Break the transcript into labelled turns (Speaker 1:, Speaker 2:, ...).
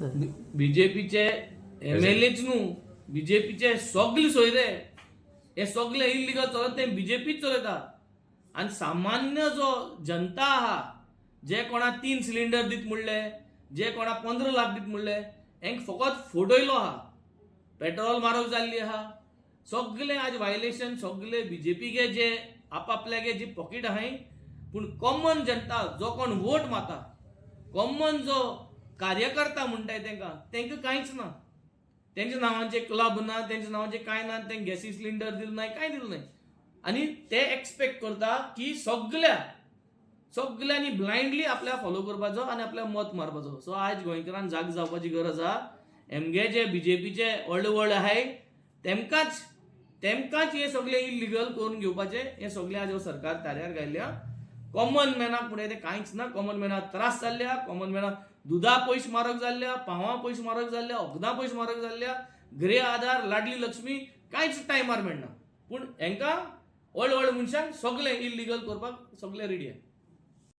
Speaker 1: बीजेपीचे MLH न्हू, बीजेपीचे सगळे सोयरे हे सगळे इलिगल चलत, ते बीजेपीच चलयता. आनी सामान्य जो जनता आहा, जे कोणा 3 सिलिंडर दीत म्हणले, जे कोणा 15 लाख दीत म्हणले, हेंक फकत फटयलो आहा. पेट्रोल म्हारग जाल्ली आहा, सगळे आज वायलेशन, सगळे बीजेपीगे जे आपापल्यागे जी पॉकेट आहाय. पूण कॉमन जनता जो कोण वोट मारता, कॉमन जो कार्यकर्ता म्हणटाय तेंकां, तेंकां कांयच ना. तेंच्या नांवांचे क्लब ना, तेंच्या नांवांचे कांय ना. तेंकां गॅसी सिलिंडर दिले नाय, कांय दिलें नाय. आनी ते एक्सपेक्ट करता की सगल्या सगल्यांनी ब्लायंडली आपल्याक फॉलो करपाचो आनी आपल्याक मत मारपाचो. सो आयज गोंयकारान जाग जावपाची गरज आहा. एमगे जे बीजेपीचे व्हडले व्हडले आहाय, तेमकांच तेमकांच हे सगळे इलिगल करून घेवपाचे. हे सगळे आज हो सरकार ताऱ्यार घायल्या. कॉमन मॅनाक फुडें ते कांयच ना. कॉमन मॅनाक त्रास जाल्ल्या, कॉमन मॅनाक दुदा पयस म्हारग जाल्ल्या, पावां पयस म्हारग जाल्ल्या, वखदां पयस म्हारग जाल्ल्या, गृह आधार, लाडली लक्ष्मी कांयच टायमार मेळना. पूण हेंकां व्हड व्हड मनशांक सगळें इलिगल करपाक सगळे रेडी आहा.